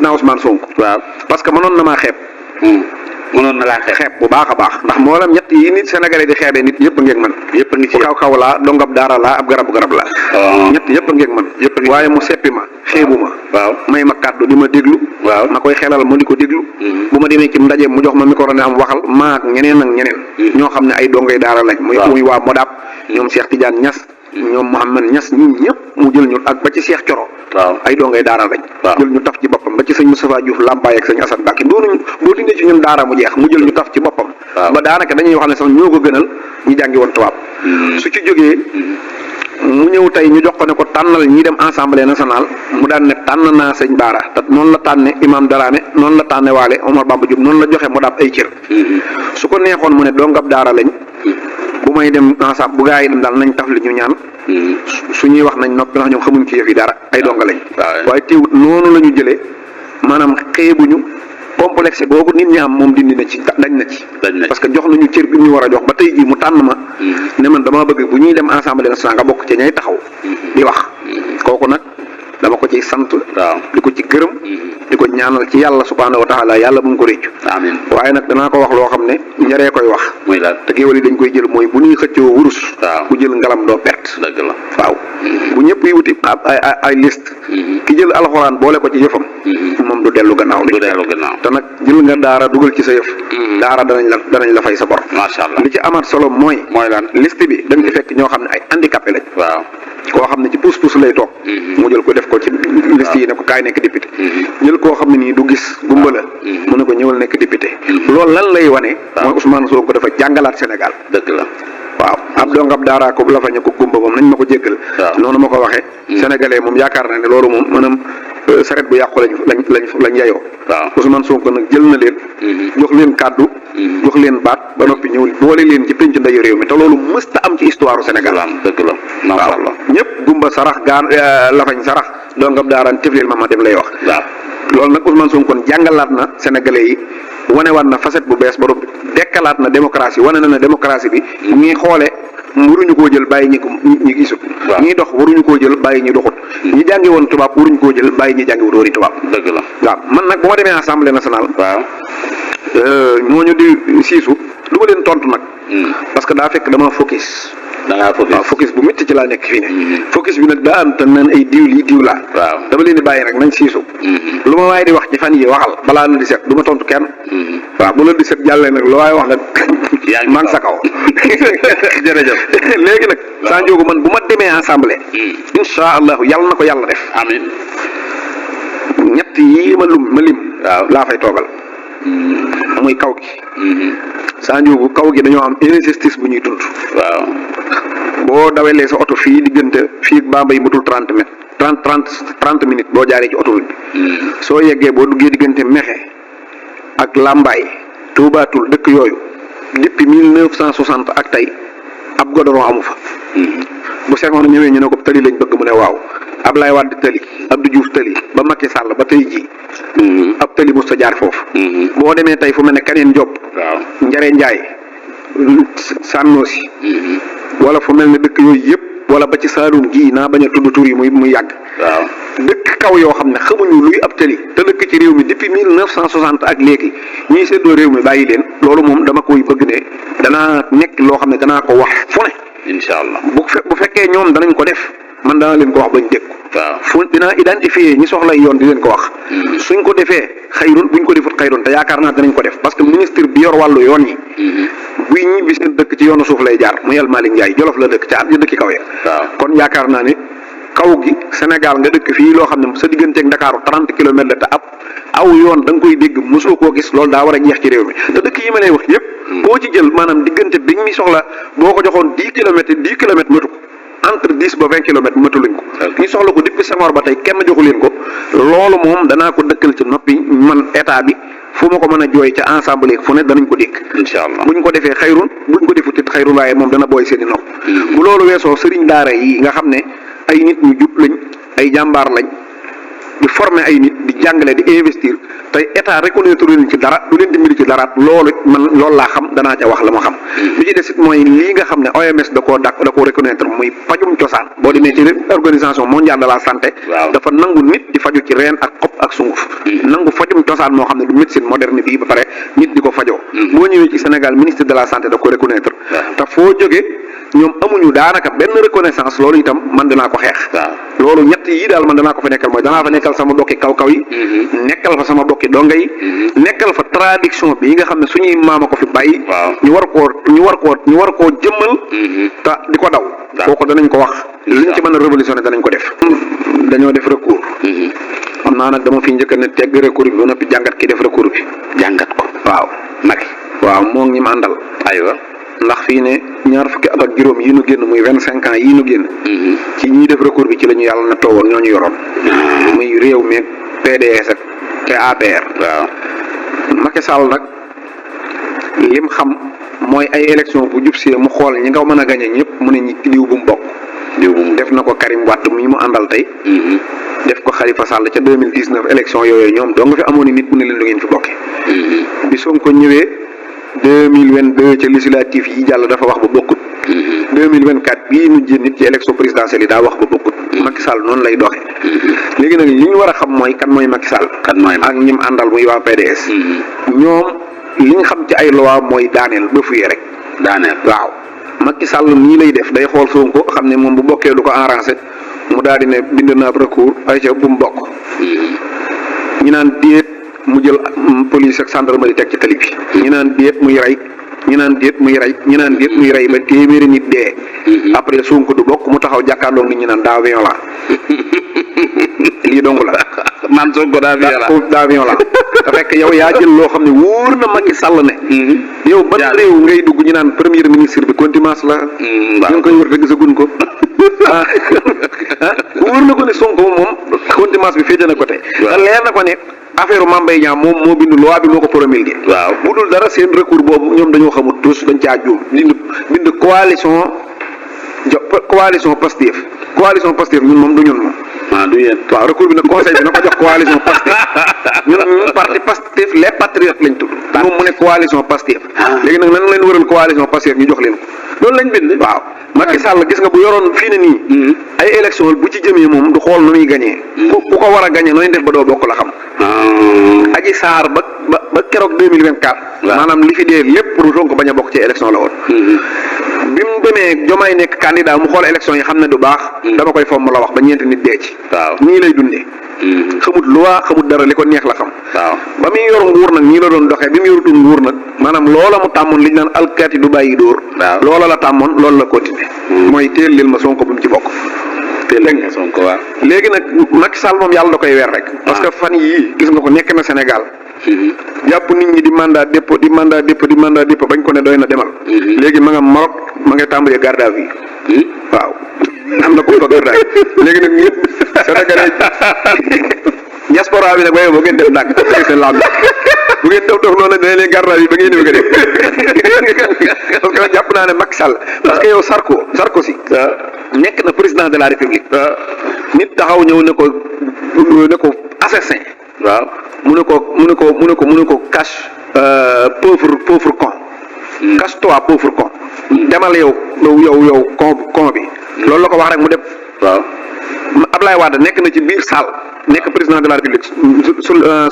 président Ousmane Sonko. waaw parce que mënoon na maa xeeb. mënoon na laa xeeb bu baax a baax ndax mboolem ñett yi nit sénégalais di xeebee nit yëpp a ngeeg man. yëpp a ngi ci kaw laa dongab daara laa ab garab laa. ñett yëpp a ngeeg man. waaye mu seppi ma xeebu ma. waaw may ma kàddu di ma déglu. waaw ma koy xelal ma di ko déglu. bu ma demee ci ndaje mu jox ma micro ne am waxal maa ak ñeneen ak ñeneen. ñoo xam ne ay dongay daara lañ. muy waa Modap ñoom Cheikh Tidiane Niass. ñoom Mouhamed Niass ñun ñëpp mu jël ñu ak ba ci Cheikh Thioro. ay dongay daara lañ. jël ñu taf ci boppam ba ci sëñ Moustapha Diouf Lambaye ak sëñ Assane Bakki doonuñu boo dindee ci ñun daara mu jeex mu jël ñu taf ci boppam. ba daanaka dañuy wax ne sax ñoo ko gënal ñu jàngi woon tubaab. su ci jógee mu ñëw tey ñu jox ko ne ko tànnal ñi dem assemblée nationale mu daan ne tànn naa sëñ Baara te noonu la tànne imam Darame noonu la tànne waale Omar Bamba Diop noonu la joxe mu daab ay cër. su ko neexoon mu ne dongab daara lañ bu may dem ensemble bu gaa yi dem daal nañ taf li ñu ñaan. su ñuy wax nañ noppi ndax ñoom xamuñ ci yëf yi dara ay donga lañ. waaye teewut noonu la ñu jëlee maanaam xeebuñu complexe boobu nit ñi am moom dindi na ci dañ na ci. parce que jox nañu cër bi ñu war a jox ba tey jii mu tànn ma. ne man dama bëgg bu ñuy dem assemblée nationale nga bokk ci ñay taxaw. di wax kooku nag dama ko ciy sant. di ko ci gërëm. di ko ñaanal ci yàlla subhaanahu wa taala yàlla bu mu ko réccu. amiin waaye nag danaa ko wax loo xam ne njaree koy wax. muy daal te géwél yi dañ koy jël mooy bu ñuy xëccoo wurus. ku jël ngalam doo perte. dëgg la waaw bu ñëpp yi wuti ay liste. ki jël alxuraan boole ko ci yëfam. moom du dellu gannaaw. te nag jël nga daara dugal ci sa yëf. daara danañ la fay sa bor. macha allah li ci amaat solo mooy lan liste bi da nga ci fekk ñoo xam ne ay handicapé lañ. waaw koo xam ne ci puus lay toog. mu jël ko def ko ci liste yi ne ko kaay nekk député. jël koo xam ne nii du gis gumba la. mu ne ko ñëwal nekk député. loolu lan lay wane. mooy Ousmane Sonko dafa jàngalaat Sénégal. dëgg la waaw ab dongab daara ko la fa ñu ko gumba moom nañ ma ko jéggal. noonu ma ko waxee. sénégalais moom yaakaar naa ne loolu moom maanaam saret bu yàqu lañ yayoo. Ousmane Sonko nag jël na leen. jox leen kàddu. jox leen baat ba noppi ñëw boole leen ci penc ndaje réew mi te loolu mësta am ci histoire Sénégal. dëgg la macha allah ñëpp gumba sarax gaan lafañ sarax dongab daaraan tiflil ma dem lay wax. loolu nag Ousmane Sonko kon jàngalaat na sénégalais yi wanewaat na facette bu bees ba dekkalaat na démocratie wane na démocratie bi. ñi xoole waruñu koo jël bàyyi ñi gisut. ñi dox waruñu koo jël bàyyi ñi doxut. ñi jàngi woon tubaab waruñu koo jël bàyyi ñi jàngi woon tubaab. dëgg la waaw man nag bu ma demee assemblée nationale. moo ñu di siisu du ma leen tontu nag. parce que daa fekk dama focus. waaw focus bu métti ci laa nekk fii ne. focus bi nag daa am te naan ay diw lii diw laa. dama leen di bàyyi rek nañ siisu. lu ma waaye di wax ci fan yi waxal balaa la di set du ma tontu kenn. waaw bu la di set jàllee nag lu waaye wax nag. maa ngi sa kaw. jërëjëf léegi nag. saa njóogu man bu ma demee assemblée. incha allahu yàlla na ko yàlla def. amiin ñett yii ma lim. laa fay toogal. muy kaw gi. saa njóogu kaw gi dañoo am injustice bu ñuy dund. boo dawelee sa oto fii diggante fii Bambey mutul 30 mètres 30 minutes boo jaaree ci autoroute bi. soo yeggee boo duggee diggante Mexe ak Lambaay Tuubaatul dëkk yooyu depuis 1960 ak tey ab goudron amu fa. bu Senghor ñëwee ñu ne ko tali lañ bëgg mu ne waaw Ablaye Wade tali Abdou Diouf tali ba Macky Sall ba tey jii. ab tali mos a jaar foofu. boo demee tey fu mel ne Kaneen Diop. Njare Njaay Sànnoosi. wala fu mel ne dëkk yooyu yëpp wala ba ci Saalum gii naa bañ a tudd tur yi muy yàgg. dëkk kaw yoo xam ne xamuñu luy ab tali te dëkk ci réew mi depuis 1960 ak léegi ñuy séddoo réew mi bàyyi leen loolu moom dama koy bëgg ne danaa nekk loo xam ne danaa ko wax fu ne. incha allah bu fekkee ñoom danañ ko def man danaa leen ko wax bañ dégg ko. fu dinaa identifier ñi soxlay yoon di leen ko wax. suñ ko defee xayrun buñ ko defut xayrun te yaakaar naa danañ ko def parce que ministre bi yor wàllu yoon yi. buy ñibbi seen dëkk ci yoonu suuf lay jaar mu El Malick Ndiaye Jolof la dëkk ca at dëkki kaw ya. kon yaakaar naa ne kaw gi Sénégal nga dëkk fii loo xam ne sa digganteeg Ndakaaru 30 kilomètres la te aw yoon da nga koy dégg mosoo koo gis loolu daa war a jeex ci réew mi te dëkk yi ma lay wax yëpp. koo ci jël maanaam diggante bi ñu soxla boo ko joxoon 10 kilomètres matu ko entre 10 ba 20 kilomètres mataluñ ko. ñu soxla ko depuis Senghor ba tey kenn joxu leen ko loolu moom danaa ko dëkkal ci noppi man état bi. fu ma ko mën a jooy ca ensemble fu ne danañ ko dégg. incha allah buñ ko defee xayrun buñ ko defut it xayrun waaye moom dana booy seen i nopp. bu loolu weesoo sëriñ daara yi nga xam ne ay nit ñu jub lañ ay jàmbaar lañ di former ay nit di jàngale di investir te état reconnaître leen ci dara du leen dimbali ci dara loolu man loolu laa xam danaa ca wax la ma xam. li ci des it mooy lii nga xam ne OMS da koo reconnaître muy pajum cosaan boo demee ci organisation mondiale de la santé. dafa nangu nit di faju ci reen ak xob ak sunguf. nangu fajum cosaan moo xam ne du médecine moderne bii ba pare nit di ko fajoo. boo ñëwee ci Sénégal ministre de la santé da ko reconnaître. te foo jógee ñoom amuñu daanaka benn reconnaissance loolu itam man danaa ko xeex. loolu ñett yii daal man danaa ko fa nekkal mooy danaa fa nekkal sama bokki kaw-kaw yi. nekkal fa sama bokki donga yi. nekkal fa traduction bi yi nga xam ne suñuy maama ko fi bàyyi. ñu war koo jëmmal. te di ko daw. kooku danañ ko wax. liñ ci mën a révolutionné danañ ko def. dañoo def recours. xam naa nag dama fi njëkk ne tegg recours bi ba noppi jàngat ki def recours bi. jàngat ko waaw. Macky. waaw moo ngi ñi ma àndal. aywa. ndax fii ne ñaar fukki at ak juróom yi nu génn muy 25 ans yii nu génn. ci ñiy def recours bi ci la ñu yàlla na toowoon ñoo ñu yoroon. muy réew mi PDS ak te APR. waaw. Macky Sall nag lim xam mooy ay élection bu jub see mu xool ñi nga mën a gañe ñëpp mu ne ñi diw bu mu bokk. def na ko Karim Wade mi mu àndal tey. def ko Khalifa Sall ca 2019 élection yooyu ñoom doo nga fi amoon nit mu ne leen du ngeen fi bokke. bi Sonko ñëwee. 2022 ca législative yi jàll dafa wax ba bokkut. 2024 bii nu jën nit ci élection présidentielle yi daa wax ba bokkut. Macky Sall noonu lay doxe léegi nag li ñu war a xam mooy kan mooy Macky Sall. ak ñim àndal muy waa PDS. ñoom li ñu xam ci ay loi mooy daaneel ba fuye rek. waaw Macky Sall nii lay def day xool Sonko xam ne moom bu bokkee du ko arrangé mu daal di ne bind naa recours ay ca bu mu bokk. ñu naan déet. mu jël police ak gendarmerie teg ci tali bi. ñu naan déet muy rey ñu naan déet muy rey ba téeméeri nit dee. après Sonko du bokk mu taxaw jàkkaarloo nit ñi naan daa violent lii dong la. man Sonko daa violent te fekk yow yaa jël loo xam ne wóor na Macky Sall ne. yow ban réew ngay dugg ñu naan premier ministre bi contumace la. ñu ngi koy wër te gisaguñ ko. wóor na ko ne Sonko moom contumace bi féete na ko te leer na ko ne. affaire Mame Mbaye Niang moom moo bind loi bi moo ko promulgué. waaw bu dul dara seen recours boobu ñoom dañoo xamul tous dañ caa juum bind coalition Pastef ñun moom du ñun moom. du yéen. waaw recours bi nag conseil bi na ko jox coalition Pastef ñun parti Pastef les patriotes lañ tudd. moom mu ne coalition Pastef. léegi nag nan leen wëral coalition Pastef ñu jox leen ko. loolu lañ bind. waaw Macky Sall gis nga bu yoroon fii ne nii. ay élection bu ci jëmee moom du xool nu muy gañee. ku ko war a gañee nooy def ba doo bokk la xam. Adji Sarr ba keroog 2024. maanaam li fi dee lépp pour Sonko bañ a bokk ci élection la woon. bi mu demee Diomaye nekk candidat mu xool élection yi xam ne du baax. dama koy fomm la wax ba ñeenti nit dee ci. waaw nii lay dundee. xamut loi xamut dara li ko neex la xam. waaw ba muy yor nguur nag nii la doon doxee bi mu yorutul nguur nag maanaam loola mu tàmmoon li ñu naan alkaati du bàyyi dóor. waaw loola la tàmmoon loolu la continué. mooy teel lil ma Sonko bu mu ci bokk. léegi nag Macky Sall moom yàlla da koy weer rek. parce que fan yii gis nga ko nekk na Sénégal. jàpp nit ñi di mandat dépôt bañ ko ne doy na demal. léegi ma nga Maroc ma nga tàmbalee garde à vue. waaw am na ko fa garde à vue léegi nag ñëpp Sénégalais diaspora bi nag waaye boo ngeen def ndànk seen laam bu ngeen dof loolu nag dana leen garde à vue ba ngeen ñëw nga def parce que jàpp naa ne Macky Sall parce que yow Sarkozy nekk na président de la République. nit taxaw ñëw ne ko assassin. waaw mu ne ko cache pauvre con. cache toi pauvre con. demal yow con bi. loolu la ko wax rek mu dem. waaw Ablaye Wade nekk na ci biir salle nekk président de la République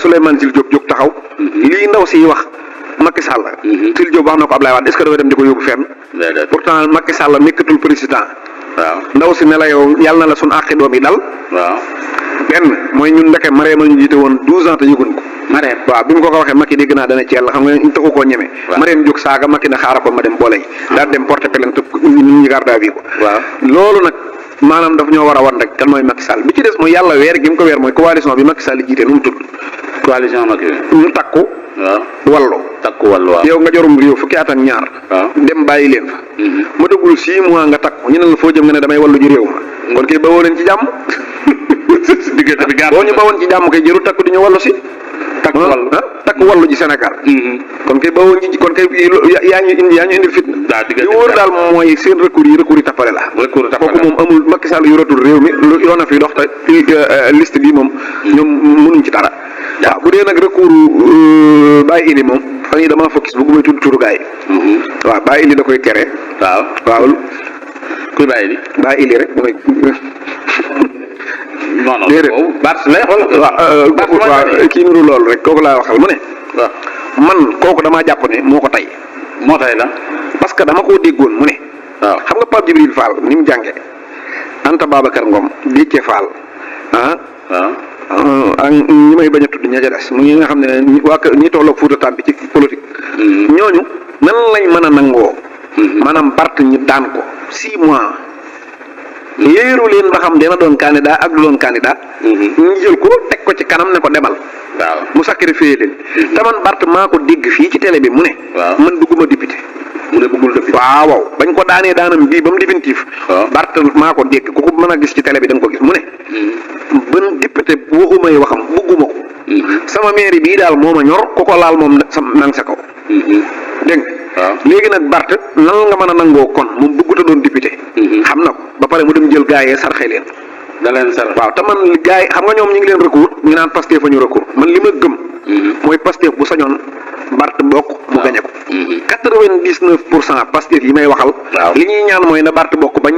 Souleymane Jules Diop jóg taxaw. lii ndaw si wax Macky Sall. Jules Diop wax na ko Ablaye Wade est-ce que dafa dem di ko yóbbu fenn. pourtant Macky Sall nekkatul président. waaw ndaw si ne la yow yàlla na la suñu àqi doom yi dal. waaw benn mooy ñun ndeke Marème ñu jiite woon 12 ans te yëguñ ko. Marème waaw bi mu ko waxee Macky dégg naa dana ceel xam nga ñu taxu koo ñeme. waaw Marème jóg saaga Macky ne xaaral ko ma dem boole yi. daal dem porter plainte ñu garde à vue ko. waaw loolu nag maanaam daf ñoo war a wan rek kan mooy Macky Sall bi ci des mooy yàlla weer gi mu ko weer mooy coalition bi Macky Sall jiite nu mu tudd. coalition Macky ñu takku. wallu waaw yow nga jorum réew fukki at ak ñaar. dem bàyyi leen fa. ma dugul 6 mois nga takku ñu ne la foo jëm nga ne damay wallu ji réew ma. kon kay bawoo leen ci jàmm. diggante bi boo ñu bawoon ci jàmm kay jëru takku di ñu wallu si. takku wallu ji Sénégal. kon kay bawoo ji kon kay yaa ñu indil fitna. li wóor daal mooy seen recours yi tappale la. kooku moom amul Macky Sall yoratul réew mi yoon na fi dox te liste bi moom ñoom mënuñ ci dara. waaw dee nag recours Baye Ili moom fan yii damaa focus bëgguma tudd turu gaay yi. waaw Baye Ili da koy tere. waaw. kuy Baye Ili. Baye Ili rek mooy. non non déedéet boobu Bart lay xool. waaw kii nuru loolu rek kooku laa waxal mu ne. waaw man kooku damaa jàpp ne moo ko tey. moo tay la. parce que dama koo déggoon mu ne. waaw xam nga Pape Djibril Fall ni mu jàngee Anta Babacar Ngom Déthié Fall waaw. ak ñi may bañ a tudd ña ca des mu ñi nga xam ne waa ñi tolloog Fuuta Tampi ci politique. ñooñu nan lañ mën a nangoo. maanaam Bart ñi daan ko 6 mois. léeru leen ba xam dina doon candidat ak du doon candidat. ñu jël ko teg ko ci kanam ne ko demal. waaw mu sacrifié leen. te man Bart maa ko dégg fii ci télé bi mu ne. waaw man bëgguma député. mu ne bëggul député. waaw bañ ko daanee daanam bii ba mu définitif. waaw Bart maa ko dégg ku ko mën a gis ci télé bi da nga ko gis mu ne. ban député waxumay waxam bëgguma ko. sama mairie bii daal moo ma ñor ku ko laal moom nang sa kaw. dégg nga. waaw léegi nag Bart nan nga mën a nangoo kon moom bëggut a doon député. xam na ko ba pare mu dem jël gaa yee sarxe leen. da leen sar. waaw te man gaa yi xam nga ñoom ñu ngi leen recours ñu naan Pastef fa ñu recours man li ma gëm. mooy Pastef bu sañoon Bart bokk mu gañe ko. 99% Pastef yi may waxal. li ñuy ñaan mooy na Bart bokk bañ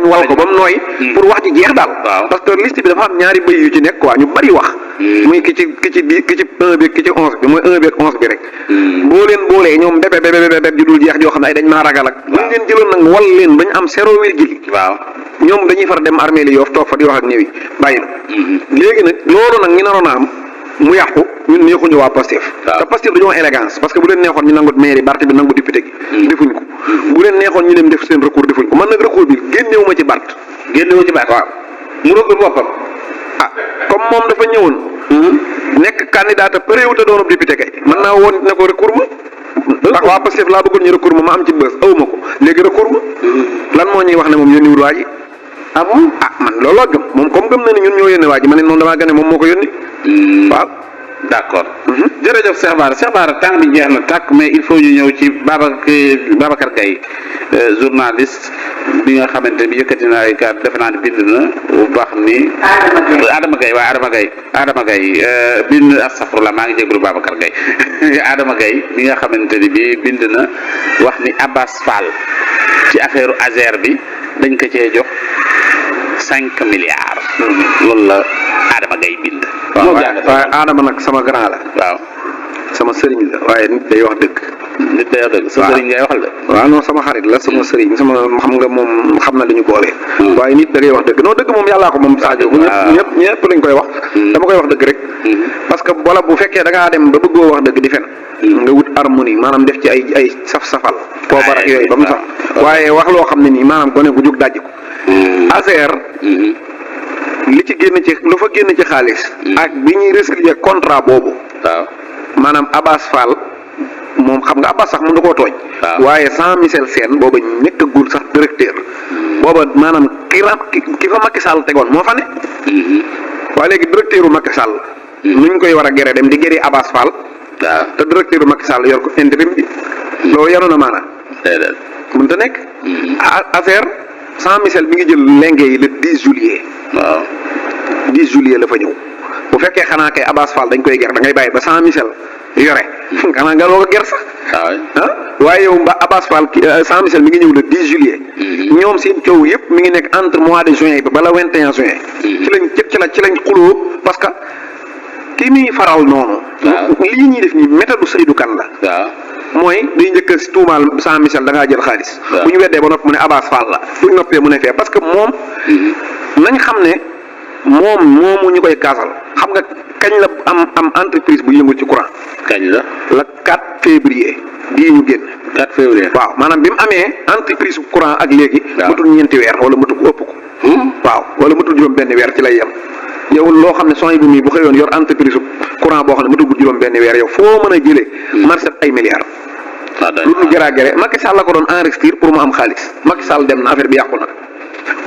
wal ko ba mu nooy. pour wax ji jeex daal. parce que liste bi dafa am ñaari bëy yu ci nekk quoi ñu bari wax. muy ki ci 1 bi ki ci 11 bi mooy 1 bi ak 11 bi rek. boo leen boolee ñoom bébé ju dul jeex joo xam ne ay dañ maa ragal ak. buñ leen jëloon nag wal leen bañ am 0 virgule. waaw ñoom dañuy far dem armée li Yoff toog fa di wax ak ñëwi bàyyi na. léegi nag loolu nag ñu naroon a am mu yàqu ñun neexuñu waa Pastef. te Pastef dañoo élégance parce que bu leen neexoon ñu nangu mairie Bart bi nangu député gi. defuñ ko bu leen neexoon ñu dem def seen recours defuñ ko man nag recours bi génnewu ma ci Bart. génnewu ci Bart. waaw mu recours boppam. comme moom dafa ñëwoon. nekk candidat te përéewut a doonub député kay mën naa woon ne ko recours ma. ndax waa Pastef laa bëggoon ñu recours ma am ci bës aw ma ko léegi recours ma. lan moo ñuy wax ne moom yónniwul waa ji. ah bon man loolu laa gëm moom comme gëm na ni ñun ñoo yónni waa ji ma ne noonu damaa gën a moom moo ko yónni. waaw. d'accord. jërëjëf Cheikh Bara temps bi jeex na tàkk mais il faut ñu ñëw ci Babacar Gaye journaliste bi nga xamante bi yëkkati na ay kàddu defe naa ne bind na bu baax ni. Adama Gaye bind astafurlah maa ngi jégalu Babacar Gaye Adama Gaye bi nga xamante ni bi bind na wax ni Abbas Fall ci affaire Azer bi dañ ko cee jox 5 milliards. loolu la Adama Gaye bind. waaye Adama nag sama grand la. waaw sama sëriñ la waaye nit day wax dëgg. nit day wax dëgg. sa sëriñ ngay waxal de. waaw non sama xarit la sama sëriñ sama xam nga moom xam na li ñu boole. waaye nit da ngay wax dëgg non dëgg moom yàllaa ko moom Sadio. ñëpp lañ koy wax. dama koy wax dëgg rek. parce que wala bu fekkee da ngaa dem ba bëggoo wax dëgg di fen nga wut harmonie maanaam def ci ay saf-safal. poobar ak yooyu ba mu sax waaye wax loo xam ne nii maanaam gone gu jóg dajj ko. Azer. li ci génn ci lu fa génn ci xaalis. ak bi ñuy résilier contrat boobu. waaw maanaam Abbas Fall moom xam nga Abbas sax mën na koo tooñ. waaye sans Michel Sène booba nekkagul sax directeur. booba maanaam ki fa Macky Sall tegoon moo fa ne. waaye léegi directeur u Macky Sall. nuñ koy war a gere dem di gëri Abbas Fall. waaw te directeur u Macky Sall yor ko intérim bi. loolu yaroon na maanaam. déedéet mënut a nekk. affaire sans Michel mi ngi jël lenge yi le 10 juillet. waaw 10 juillet la fa ñëw bu fekkee xanaa kay Abbas Fall dañ koy ger da ngay bàyyi ba sans Michel yore xanaa nga doog a ger sax. waaye yow ba Abbas Fall sans Michel mi ngi ñëw le 10 juillet. ñoom seen coow yëpp mi ngi nekk entre mois de juin ba la 21 juin. ci lañ xuloo parce que ki muy faral noonu. lii ñuy def nii méthode Seydou Kane la. waaw mooy day njëkk a tuumaal sans Michel da ngaa jël xaalis. bu ñu weddee ba noppi mu ne Abbas Fall la bu ñu noppee mu ne fee parce que moom. nañ xam ne moomu ñu koy kaasal xam nga kañ la am entreprise bu yëngu ci courant. kañ la. le 4 février bii ñu génn. 4 février. waaw maanaam bi mu amee entreprise bu courant ak léegi. matul ñeenti weer wala matul ëpp ko. waaw wala matul juróom-benn weer ci lay yem. yow loo xam ne sony bu mii bu xëyoon yor entreprise courant boo xam ne matul juróom-benn weer yow foo mën a jëlee. marché ay milliards. lu ñu gëraagere Macky Sall la ko doon enrichir pour mu am xaalis Macky Sall dem na affaire bi yàqu na.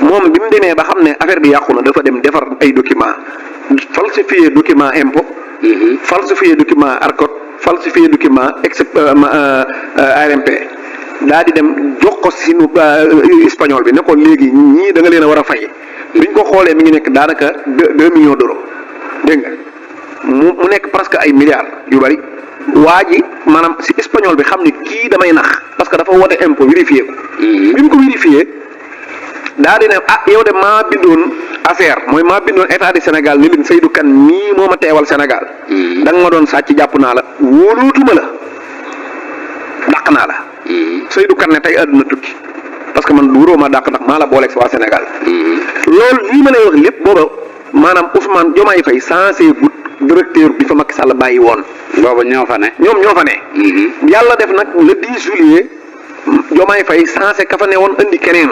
moom bi mu demee ba xam ne affaire bi yàqu na dafa dem defar ay document falsifier document impôt. falsifier document ARCOT falsifier document ARMP daa di dem jox ko sinu espagnol bi ne ko léegi ñii da nga leen a war a fay biñ ko xoolee mi ngi nekk daanaka 2 millions d'euros dégg nga mu nekk presque ay milliards yu bari waa ji maanaam si espagnol bi xam ni kii damay nax parce que dafa woote impôt vérifié ko. bi mu ko vérifié daa di ne yow de maa bindoon affaire mooy maa bindoon état du Sénégal ni leen Seydou Kane mii moo ma teewal Sénégal. da nga ma doon sàcc jàpp naa la wóolootuma la dàq naa la. Seydou Kane ne tey àdduna tukki parce que man wóoroo ma dàq ndax maa la booleeg si waa Sénégal. loolu lii ma lay wax lépp booba maanaam Ousmane Diomaye Faye censé but directeur bi fa Macky Sall bàyyi woon. booba ñoo fa ne. ñoom ñoo fa ne. yàlla def nag le 10 juillet Diomaye Faye censé ka fa ne woon indi keneen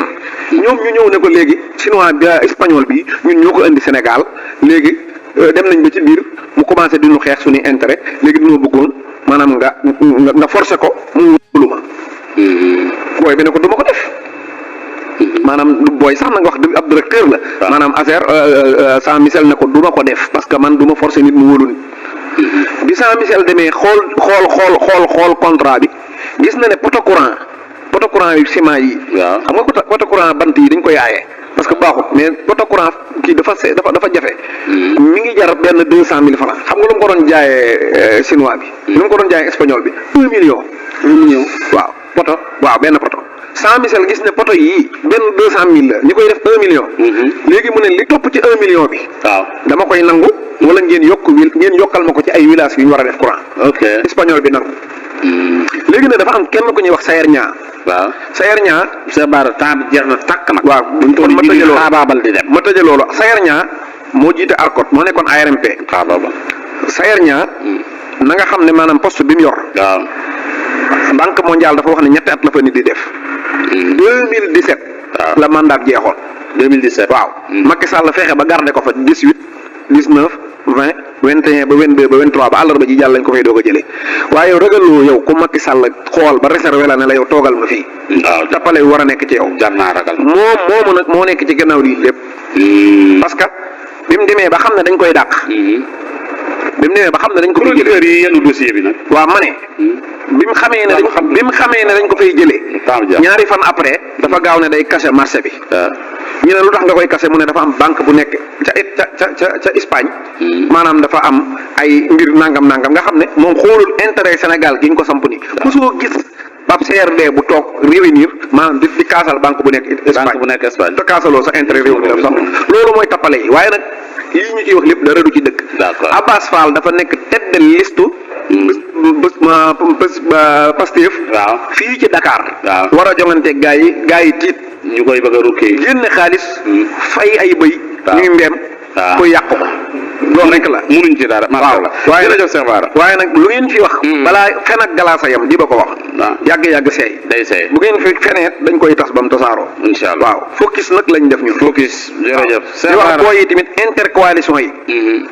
ñoom ñu ñëw ne ko léegi chinois bi espagnol bi ñun ñoo ko indi Sénégal léegi dem nañ ba ci biir mu commencé di ñu xeex suñu intérêt léegi dañoo bëggoon maanaam nga forcé ko mu wóolu ma. booy bi ne ko du ma ko def. maanaam booy sax na nga wax ab directeur la. maanaam affaire Jean Michel ne ko du ma ko def parce que man du ma forcer nit mu wóolu nit. bi Jean Michel demee xool contrat bi gis na ne poto courant yi ciment yi. waaw xam nga poto courant bant yi dañ ko yaayee. parce que baaxut mais poto courant kii dafa jafe. mi ngi jar benn 200,000 francs xam nga lu mu ko doon jaayee chinois bi. lu mu ko doon jaayee espagnol bi 1 million. 1 million waaw poto waaw benn poto. Jean Michel gis ne poto yii benn 200,000 la ñu koy def 1 million. léegi mu ne li topp ci 1 million bi. waaw dama koy nangu wala ngeen yokkal ma ko ci ay villages yu ñu war a def courant. ok espagnol bi nangu. léegi nag dafa am kenn ku ñuy wax Sayer Niang. waaw Sayer Niang. sa baara temps bi jeex na tàkk nag. waaw kon ma tëjee loolu xaabaabal di dem. ma tëjee loolu Sayer Niang moo jiite ARCOT moo nekkoon ARMP. xaabaabal. Sayer Niang. na nga xam ne maanaam poste bi mu yor. waaw. banque mondiale dafa wax ne ñetti at la fa nit di def. 2017. waaw la mandat jeexoon. 2017 waaw. Macky Sall fexe ba garder ko fa 18 19 20 21 ba 22 ba 23 ba àllarba ji jàll lañ ko fay doog a jëlee waaye yow ragaloo yow ku Macky Sall xool ba réservé la ne la yow toogal ma fii. waaw tappale war a nekk ci yow. jar naa ragal. moomu nag moo nekk ci gannaaw lii lépp. parce que bi mu demee ba xam ne dañ koy dàq. bi mu demee ba xam ne dañ ko fiy jëlee yi yenn dossier bi nag. waaw ma ne. bi mu xamee ne dañ ko fay jëlee. ñaari fan après dafa gaaw ne day casser marché bi. ñu ne lu tax nga koy casser mu ne dafa am banque bu nekk ca Espagne. maanaam dafa am ay mbir nangam nga xam ne moom xoolul intérêt Sénégal gi ñu ko samp ni mosoo gis ab CRD bu toog réunir maanaam di kaasal banque bu nekk Espagne. te kaasaloo sa intérêt réew mi sax loolu mooy tappale yi waaye nag lii ñu ciy wax lépp dara du ci dëkk. d'accord Abbas Fall dafa nekk tête de liste. Pastef. waaw fii ci Dakar. waaw war a jongante gaa yi tiit. ñu koy bëgg a rukkee. génne xaalis. fay ay bëy. ñuy mbeem. ko yàq ko. loolu rek la munuñ ci dara. waaw waaye jërëjëf Cheikh Bara. waaye nag lu ngeen fi wax. balaa fen ak galaasa yam di ba ko wax. waaw yàgg seey. day seey bu ngeen fi fenee dañ koy tas ba mu tasaaroo. incha allah waaw focus nag lañ def ñun. focus jërëjëf. di wax booy yi tamit intercoalition yi.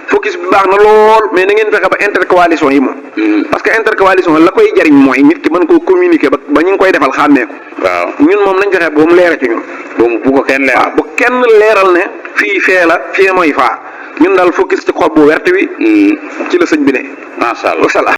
focus bi baax na lool mais na ngeen fexe ba intercoalition yi moom. parce que intercoalition la koy jariñ mooy nit ki mën koo communiquer ba ñu ngi koy defal xàmmee ko. waaw ñun moom nañ fexe ba mu leere ci ñun. bu ko kenn leeral. bu kenn leeral ne fii fee la fee mooy faa ñun daal focus ci xob bu wert wi. ci la sëñ bi ne. macha allah.